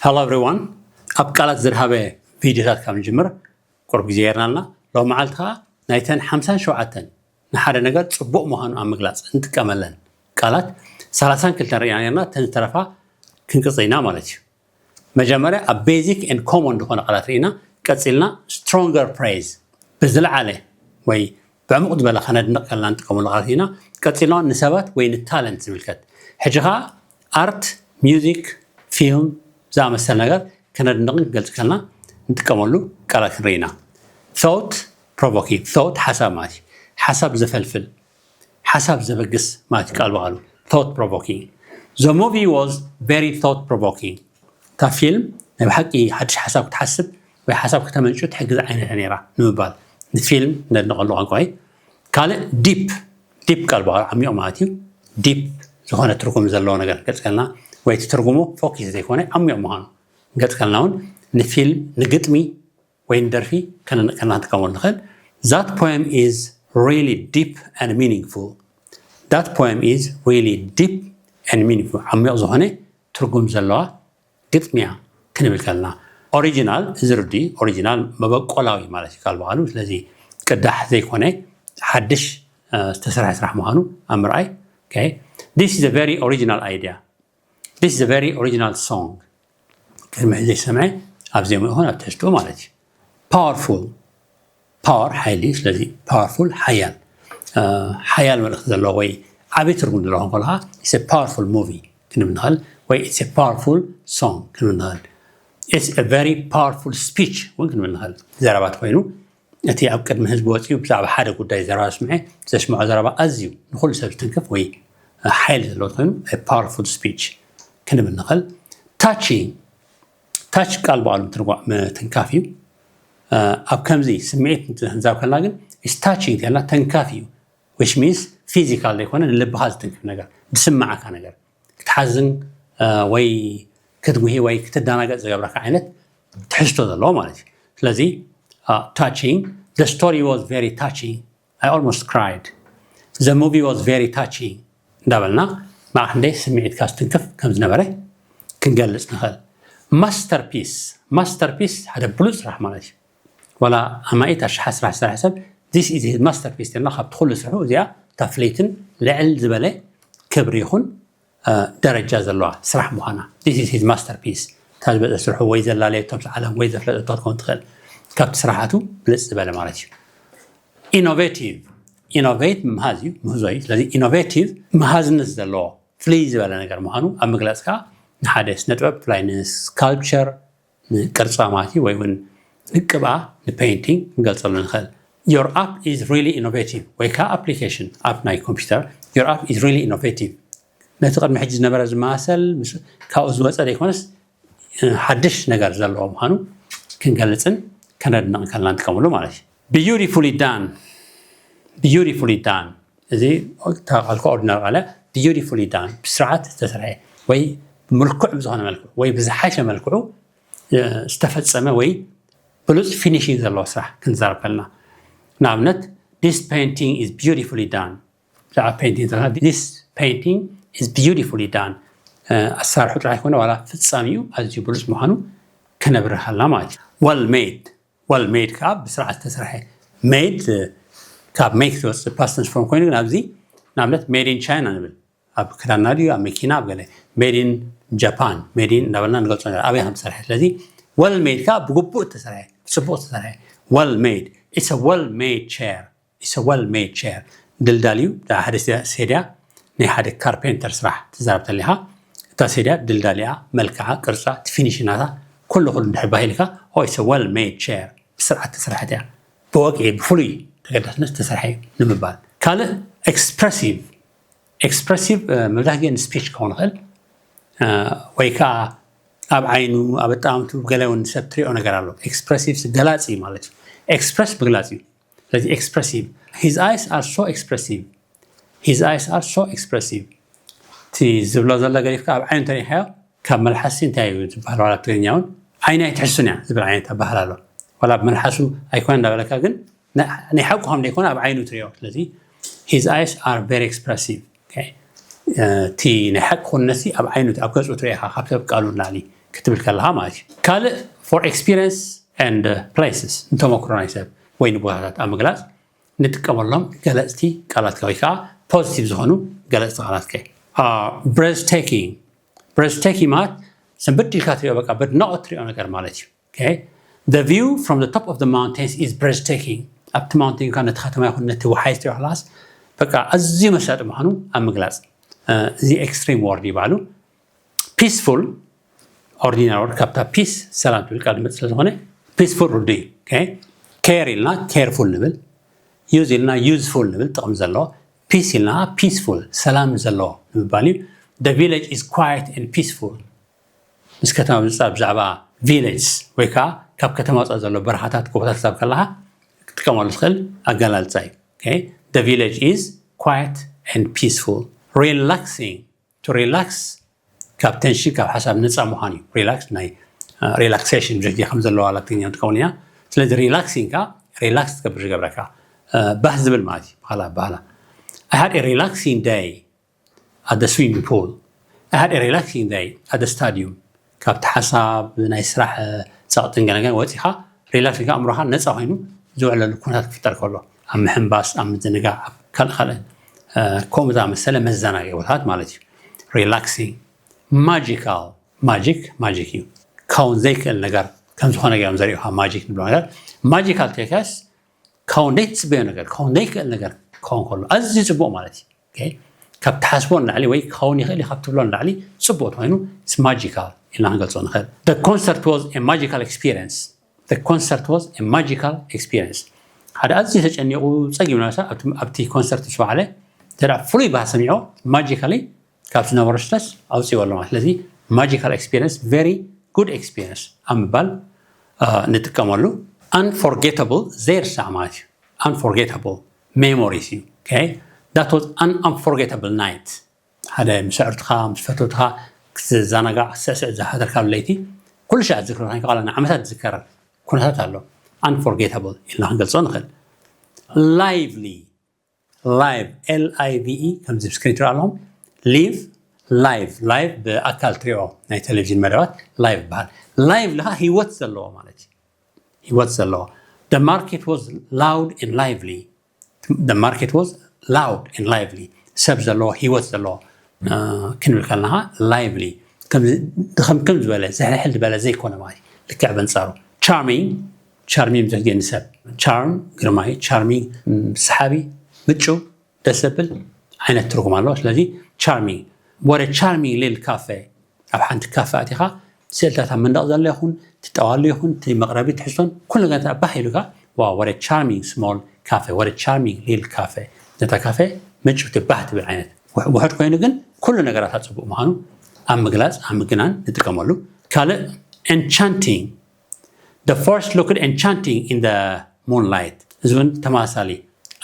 Hello everyone. ኣብ ቃላት ዝድሃበ ቪድዮታት ካብ ንጅምር ቁርብ ግዜ ጌርና ኣለና። ሎም መዓልቲ ከዓ ናይተን ሓምሳን ሸውዓተን ንሓደ ነገር ጽቡቕ ምዃኑ ኣብ ምግላጽ እንጥቀመለን ቃላት ሰላሳን ክልተን ርኢና ኔርና። እተን ዝተረፋ ክንቅጽል ኢና ማለት እዩ። መጀመርያ ኣብ basic and common ዝኾነ ቃላት ርኢና፣ ቀጺልና stronger phrase፣ ብዝለዓለ ወይ ብዕሙቕ ዝበለ ከነድንቕ ከለና ንጥቀመሉ ቃላት ኢና። ቀጺልና ንሰባት ወይ ንታለንት ዝምልከት። ሕጂ ኸኣ ኣርት፣ ሚውዚክ፣ ፊልም ዝኣመሰለ ነገር ከነድንቕን ክንገልጽ ከለና ንጥቀመሉ ቃላት ክንርኢ ኢና። Thought provoking፣ thought ሓሳብ ማለት እዩ። ሓሳብ ዘፈልፍል፣ ሓሳብ ዘበግስ ማለት እዩ ቃል ብቓሉ። Thought provoking። The movie was very thought provoking። እታ ፊልም ናይ ብሓቂ ሓድሽ ሓሳብ ክትሓስብ ወይ ሓሳብ ከተመንጩ ትሕግዝ ዓይነት እያ ነይራ ንምባል ንፊልም ነድንቐሉ ቋንቋ እዩ። ካልእ ዲፕ፣ ዲፕ ቃል ብቓሉ ዓሚቕ ማለት እዩ። ዲፕ ዝኾነ ትርጉም ዘለዎ ነገር ክገልጸልና ወይ እቲ ትርጉሙ ፎኪስ ዘይኮነ ዓሚቕ ምዃኑ ክገልጸልና እውን ንፊልም፣ ንግጥሚ ወይ ንደርፊ ከነ- ከነጥቀመሉ ንኽእል። That poem is really deep and meaningful። That poem is really deep and meaningful። ዓሚቕ ዝኾነ ትርጉም ዘለዋ ግጥሚ እያ ክንብል ከለና። ኦሪጂናል፣ እዚ ርዲ ኦሪጂናል መበቆላዊ ማለት እዩ ቃል ብቓሉ። ስለዚ ቅዳሕ ዘይኮነ ሓድሽ እ፣ ዝተሰርሐ ስራሕ ምዃኑ ኣብ ምርኣይ። Okay, this is a very original idea። This is a very original song። ቅድሚ ሕጂ ዘይሰምዐ ኣብ ዜማ ይኹን ኣብ ትሕዝትኡ ማለት እዩ። Powerful፣ ፓወር ሓይሊ እዩ። ስለዚ ፓወርፉል ሓያል፣ እ፣ ሓያል መልእኽቲ ዘለዎ ወይ ዓብዪ ትርጉም ዘለዎ ከሎ ከዓ it's a powerful movie ክንብል ንኽእል፣ ወይ it's a powerful song ክንብል ንኽእል። It's a very powerful speech እውን ክንብል ንኽእል። ዘረባት ኮይኑ እቲ ኣብ ቅድሚ ህዝቢ ወፂኡ ብዛዕባ ሓደ ጉዳይ ዘረባ ስምዐ፣ ዘስምዖ ዘረባ ኣዝዩ ንኹሉ ሰብ ዝትንክፍ ወይ ሓይሊ ዘለዎ ኮይኑ a powerful speech ክንብል ንኽእል። Touching፣ ታች ቃል ብቓሉ ምትርጓ- ምትንካፍ እዩ። እ፣ ኣብ ከምዚ ስምዒት ክንዛብ ከለና ግን is touching እንተልና ተንካፍ እዩ። Which means ፊዚካል ዘይኮነ ንልብኻ ዝትንክፍ ነገር፣ ዝስምዓካ ነገር፣ ክትሓዝን እ፣ ወይ ክትጉሂ ወይ ክትደናገጥ ዝገብረካ ዓይነት ትሕዝቶ ዘለዎ ማለት እዩ። ስለዚ touching፣ the story was very touching፣ I almost cried። The movie was very touching እንዳበልና መዓ ክንደይ ስምዒትካ ዝትንክፍ ከም ዝነበረ ክንገልጽ ንኽእል። ማስተርፒስ፣ ማስተርፒስ ሓደ ብሉጽ ስራሕ ማለት እዩ። ዋላ ኣማኢት ኣሽሓት ስራሕ ዝሰርሐ ሰብ this is his masterpiece ኢልና ካብቲ ኩሉ ስርሑ እዚኣ እታ ፍልይትን ልዕል ዝበለ ክብሪ ይኹን እ፣ ደረጃ ዘለዋ ስራሕ ምዃና። This is his masterpiece። እታ ዝበለጸ ስርሑ ወይ ዘላለየቶ ምስ ዓለም ወይ ዘፍለጠቶ ክትከውን ትኽእል። ካብቲ ስራሓቱ ብልጽ ዝበለ ማለት እዩ። ኢኖቬቲቭ፣ ኢኖቬት ምምሃዝ እዩ፣ ምህዞ እዩ። ስለዚ ኢኖቬቲቭ መሃዝነት ዘለዎ ፍልይ ዝበለ ነገር ምዃኑ ኣብ ምግላጽ ከዓ ንሓደ ስነ ጥበብ ብፍላይ ንስካልፕቸር፣ ንቅርጻ ማለት እዩ፣ ወይ እውን ንቅብኣ ንፔይንቲንግ ክንገልጸሉ ንኽእል። Your app is really innovative ወይ ከዓ ኣፕሊኬሽን ኣፕ ናይ ኮምፒውተር your app is really innovative። ነቲ ቅድሚ ሕጂ ዝነበረ ዝመሳሰል ምስ- ካብኡ ዝወፀ ዘይኮነስ ሓድሽ ነገር ዘለዎ ምዃኑ ክንገልፅን ከነድንቕ ከለና ንጥቀመሉ ማለት እዩ። Beautifully done፣ beautifully done። እዚ ቃልካ ኦርዲናሪ ቃለ beautifully done፣ ብስርዓት ዝተሰርሐ ወይ ምልኩዕ ብዝኾነ መልክዑ ወይ ብዝሓሸ መልክዑ ዝተፈፀመ ወይ ብሉፅ ፊኒሽንግ ዘለዎ ስራሕ ክንዛረብ ከለና፣ ንኣብነት this painting is beautifully done። ብዛዕባ ፔይንቲንግ ተና this painting is beautifully done፣ ኣሳርሑ ጥራሕ ይኮነ ዋላ ፍፃሚኡ ኣዝዩ ብሉፅ ምዃኑ ክነብርሃልና ማለት እዩ። Well made፣ well made ከዓ ብስርዓት ዝተሰርሐ። Made ካብ ሜክ ዝወፅእ ፓስት ቴንስ ፎርም ኮይኑ ግን ኣብዚ ንኣብነት made in China ንብል ኣብ ክዳንና ድዩ ኣብ መኪና ኣብ ገለ made in Japan made in እንዳበልና ንገልፆ ነገር ኣበይ ከም ዝሰርሐ። ስለዚ well made ከዓ ብግቡእ ዝተሰርሐ ብፅቡቅ ዝተሰርሐ። Well made፣ it's a well made chair፣ it's a well made chair። ድልዳል እዩ። ሓደ ሴድያ ናይ ሓደ ካርፔንተር ስራሕ ትዛረብ ተሊኻ እታ ሴድያ ድልዳል እያ፣ መልክዓ ቅርፃ እቲ ፊኒሽናታ ኩሉ ኩሉ እንድሕር ባሂልካ it's a well made chair፣ ብስርዓት ተሰርሐት እያ፣ ብወግዒ ብፍሉይ ተገዳስነት ዝተሰርሐ እዩ ንምባል። ካልእ ኤክስፕረሲቭ፣ ኤክስፕረሲቭ መብዛሕትኡ ግዜ ንስፒች ክኸውን ይኽእል ወይ ከዓ ኣብ ዓይኑ ኣብ ኣጠማምትኡ ገለ እውን ሰብ ትሪኦ ነገር ኣሎ። ኤክስፕረሲቭ ገላፂ ማለት እዩ። ኤክስፕረስ ምግላፅ እዩ። ስለዚ ኤክስፕረሲቭ፣ his eyes are so expressive፣ his eyes are so expressive። እቲ ዝብሎ ዘሎ ገዲፍካ ኣብ ዓይኑ እንተሪኢኻዮ ካብ መልሓስ እንታይ እዩ ዝበሃል ዋላ ትግርኛ እውን ዓይኒ ኣይትሕሱን እያ ዝብል ዓይነት ኣባህል ኣሎ። ዋላ ኣብ መልሓሱ ኣይኮነ እንዳበለካ ግን ናይ ሓቁ ከም ዘይኮነ ኣብ ዓይኑ ትሪኦ። ስለዚ his eyes are very expressive። እቲ ናይ ሓቂ ኩነሲ ኣብ ዓይኑ ኣብ ገፁ ትሪኢኻ ካብ ሰብ ቃሉ ንላዕሊ ክትብል ከለኻ ማለት እዩ። ካልእ for experience and places፣ ንተመክሮ ናይ ሰብ ወይ ንቦታታት ኣብ ምግላፅ ንጥቀመሎም ገለፅቲ ቃላት ወይ ከዓ positive ዝኾኑ ገለፅቲ ቃላት ከ breathtaking። Breathtaking ማለት ሰንበድ ኢልካ ትሪኦ፣ በቃ በድናቆት ትሪኦ ነገር ማለት እዩ። Okay? The view from the top of the mountains is breathtaking። ኣብቲ ማውንቴን ካ ነቲ ከተማ ይኹን ነቲ ወሓይዝ ትሪኦ ከለኻስ በቃ ኣዝዩ መሳጢ ምዃኑ ኣብ ምግላፅ እዚ extreme word ይባሉ። Peaceful፣ ordinary word፣ ካብታ peace ሰላም ትብል ቃል ዝመፅእ ስለዝኾነ peaceful ርዱ እዩ። Care ኢልና careful ንብል፣ use ኢልና useful ንብል ጥቕሚ ዘለዎ፣ peace ኢልና peaceful ሰላም ዘለዎ ንምባል እዩ። The village is quiet and peaceful። ምስ ከተማ ብምፅፃር ብዛዕባ village ወይ ከዓ ካብ ከተማ ወፃእ ዘሎ በረኻታት ጎቦታት ክዛብ ከለኻ ክትጥቀመሉ ትኽእል ኣገላልፃ እዩ። The village is quiet and peaceful። Relaxing፣ to relax ካብ ቴንሽን ካብ ሓሳብ ነፃ ምዃን እዩ። ሪላክስ ናይ relaxation ብዙሕ ግዜ ከም ዘለዋ ላትኛ ንጥቀመሉ ኢና። ስለዚ relaxing ካ relax ትገብር ዝገብረካ ባህ ዝብል ማለት እዩ። ባህላ ባህላ I had a relaxing day at the swimming pool. I had a relaxing day at the stadium። ካብቲ ሓሳብ ናይ ስራሕ ፀቕጥን ገለገን ወፂኻ relax ኢልካ ኣእምሮኻ ነፃ ኮይኑ ዝውዕለሉ ኩነታት ክፍጠር ከሎ ኣብ ምሕንባስ ኣብ ምዝንጋዕ ኣብ ካልእ ካልእ ከምኡ ዝኣመሰለ መዘናግዒ ቦታታት ማለት እዩ። Relaxing። Magical። Magic፣ magic እዩ። ክኸውን ዘይክእል ነገር ከም ዝኾነ ገይሮም ዘርእዩኻ magic ንብሎ ነገር። Magical take us ክኸውን ዘይትፅበዮ ነገር ክኸውን ዘይክእል ነገር ክኸውን ከሎ ኣዝዩ ፅቡቕ ማለት እዩ። ካብ ትሓስቦ ንላዕሊ ወይ ክኸውን ይኽእል እዩ ካብ ትብሎ ንላዕሊ ፅቡቕ ተኮይኑ magical ኢልና ክንገልፆ ንኽእል። The concert was a magical experience። The concert was a magical experience። ሓደ ኣዝዩ ተጨኒቑ ፀጊሙ ነበረ ኣብቲ ኮንሰርት ምስ በዓለ እንተ ፍሉይ ባህል ሰሚዖ magically ካብ ዝነበሮ stress ኣውፅእዎ ኣሎ ማለት። ስለዚ magical experience፣ very good experience ኣብ ምባል ንጥቀመሉ። Unforgettable፣ ዘይርሳዕ ማለት እዩ። Unforgettable memories እዩ። That was an unforgettable night። ሓደ ምስ ኣዕሩትኻ ምስ ፈተውትኻ ክትዘናጋዕ ክትስዕስዕ ዝሓደርካሉ ለይቲ ኩሉ ሻዕ ዝዝክሮ ንዓመታት ዝዝከር ኩነታት ኣሎ። Unforgettable ኢልና ክንገልፆ ንኽእል። Lively፣ live፣ L I V E፣ ከምዚ ስክሪን ትሪኦ ኣለኹም። Live፣ live፣ live ብኣካል ትሪኦ ናይ ቴሌቪዥን መደባት live ይበሃል። Live ልካ ህይወት ዘለዎ ማለት እዩ። ህይወት ዘለዎ። The market was loud and lively። The market was loud and lively። ሰብ ዘለዎ፣ ህይወት ዘለዎ ክንብል ከለና lively ከምክም ዝበለ ዝሕልሕል ዝበለ ዘይኮነ ማለት እዩ። ልክዕ በንፃሩ። Charming፣ charming ብዙሕ ግዜ ንሰብ charm ግርማይ፣ charming ሰሓቢ፣ ምጩ፣ ደስ ዘብል ዓይነት ትርጉም ኣለዎ። ስለዚ charming። What a charming little cafe። ኣብ ሓንቲ ካፈ ኣቲኻ ስእልታት ኣብ መንደቕ ዘሎ ይኹን ትጠዋሉ ይኹን እቲ መቕረቢ ትሕዝቶን ኩሉ ነገር ባህ ኢሉካ wow what a charming small cafe what a charming little cafe። ነታ ካፈ ምጭውቲ ባህ ትብል ዓይነት ውሕድ ኮይኑ ግን ኩሉ ነገራታ ፅቡቕ ምዃኑ ኣብ ምግላፅ ኣብ ምግናን ንጥቀመሉ። ካልእ enchanting። The first looked enchanting in the moonlight። እዚ እውን ተመሳሳሊ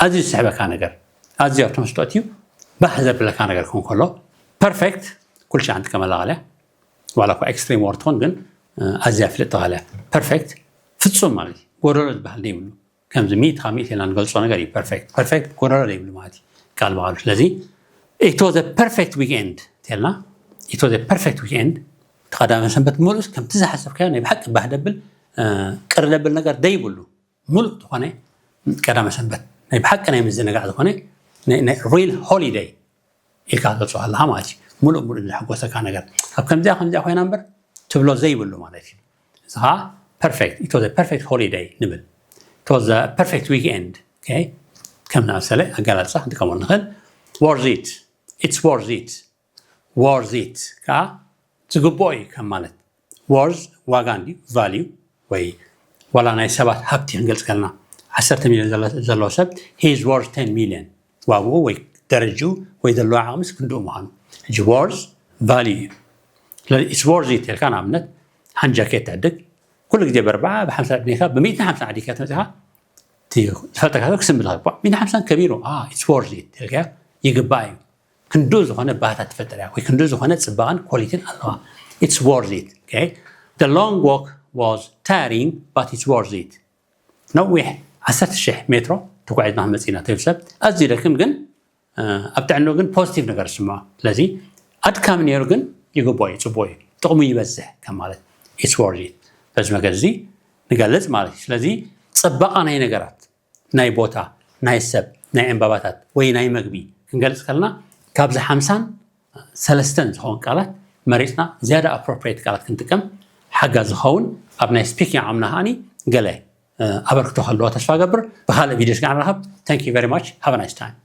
ኣዝዩ ዝስሕበካ ነገር ኣዝዩ ኣብ ተመስጦ ኣትዩ ባህ ዘብለካ ነገር ክኸውን ከሎ perfect ኩሉ ሻዕ ንጥቀመላ ቃል እያ። ዋላ እኳ extreme word ትኾን ግን ኣዝያ ፍልጥቲ ቃል እያ። Perfect ፍፁም ማለት እዩ። ጎደሎ ዝበሃል ዘይብሉ ከምዚ ሚእቲ ካብ ሚእቲ ኢልና ንገልፆ ነገር እዩ። Perfect perfect ጎደሎ ዘይብሉ ማለት እዩ ቃል ብቃሉ። ስለዚ it was a perfect weekend ተልና it was a perfect weekend። እቲ ቀዳመ ሰንበት ሙሉእስ ከምቲ ዝሓሰብካዮ ናይ ብሓቂ ባህ ደብል ቅር ደብል ነገር ዘይብሉ ሙሉእ ዝኾነ ቀዳመ ሰንበት ናይ ብሓቂ ናይ ምዝንጋዕ ዝኾነ real holiday ኢልካ ትገልፆ ኣለካ ማለት እዩ። ሙሉእ ሙሉእ ዘሐጎሰካ ነገር ኣብ ከምዚኣ ከምዚኣ ኮይና እምበር ትብሎ ዘይብሉ ማለት እዩ። እዚ ከዓ perfect it was a perfect holiday ንብል። It was a perfect weekend። ከም ዝኣመሰለ ኣገላልፃ ክንጥቀመሉ ንኽእል። Worth it። It's worth it። Worth it ከዓ ዝግብኦ እዩ ከም ማለት። Worth ዋጋ እንድዩ value ወይ ዋላ ናይ ሰባት ሃብቲ ክንገልፅ ከለና ዓሰርተ ሚልዮን ዘለዎ ሰብ he is worth ten million ዋግኡ ወይ ደረጅኡ ወይ ዘለዎ ዓቕምስ ክንድኡ ምዃኑ ሕጂ worth value እዩ። ስለዚ it's worth it ኢልካ ንኣብነት ሓንቲ ጃኬት ትዕድግ ኩሉ ግዜ ብኣርባዓ ብሓምሳ ዕድሜካ ብሚእትን ሓምሳን ዓዲግካ ተመፂኻ ዝፈልጠካ ሰብ ክስምብል ይኽእል ሚእትን ሓምሳን ከቢሩ it's worth it ኢልካ ይግባእ እዩ። ክንድኡ ዝኾነ ባህታ ትፈጥር እያ ወይ ክንድኡ ዝኾነ ፅባቐን quality ን ኣለዋ። It's worth it። The long walk was tiring but it's worth it። ነዊሕ ዓሰርተ ሽሕ ሜትሮ ተጓዒዝና መፂና ትብል ሰብ ኣዝዩ ደክም ግን ኣብ ጥዕንኡ ግን positive ነገር ዝስምዖ ስለዚ ኣድካሚ ነይሩ ግን ይግብኦ እዩ ፅቡቅ እዩ። ጥቕሙ ይበዝሕ ከም ማለት it's worth it። በዚ መገዲ እዚ ንገልጽ ማለት እዩ። ስለዚ ጽባቐ ናይ ነገራት፣ ናይ ቦታ፣ ናይ ሰብ፣ ናይ ዕምባባታት ወይ ናይ መግቢ ክንገልጽ ከለና ካብዚ ሓምሳን ሰለስተን ዝኸውን ቃላት መሪጽና ዝያዳ appropriate ቃላት ክንጥቀም ሓጋዚ ዝኸውን ኣብ ናይ speaking ዓምና ከዓኒ ገለ ኣበርክቶ ከለዎ ተስፋ ገብር። ብካልእ ቪድዮ ስጋዕ ንራኸብ። Thank you very much. Have a nice time.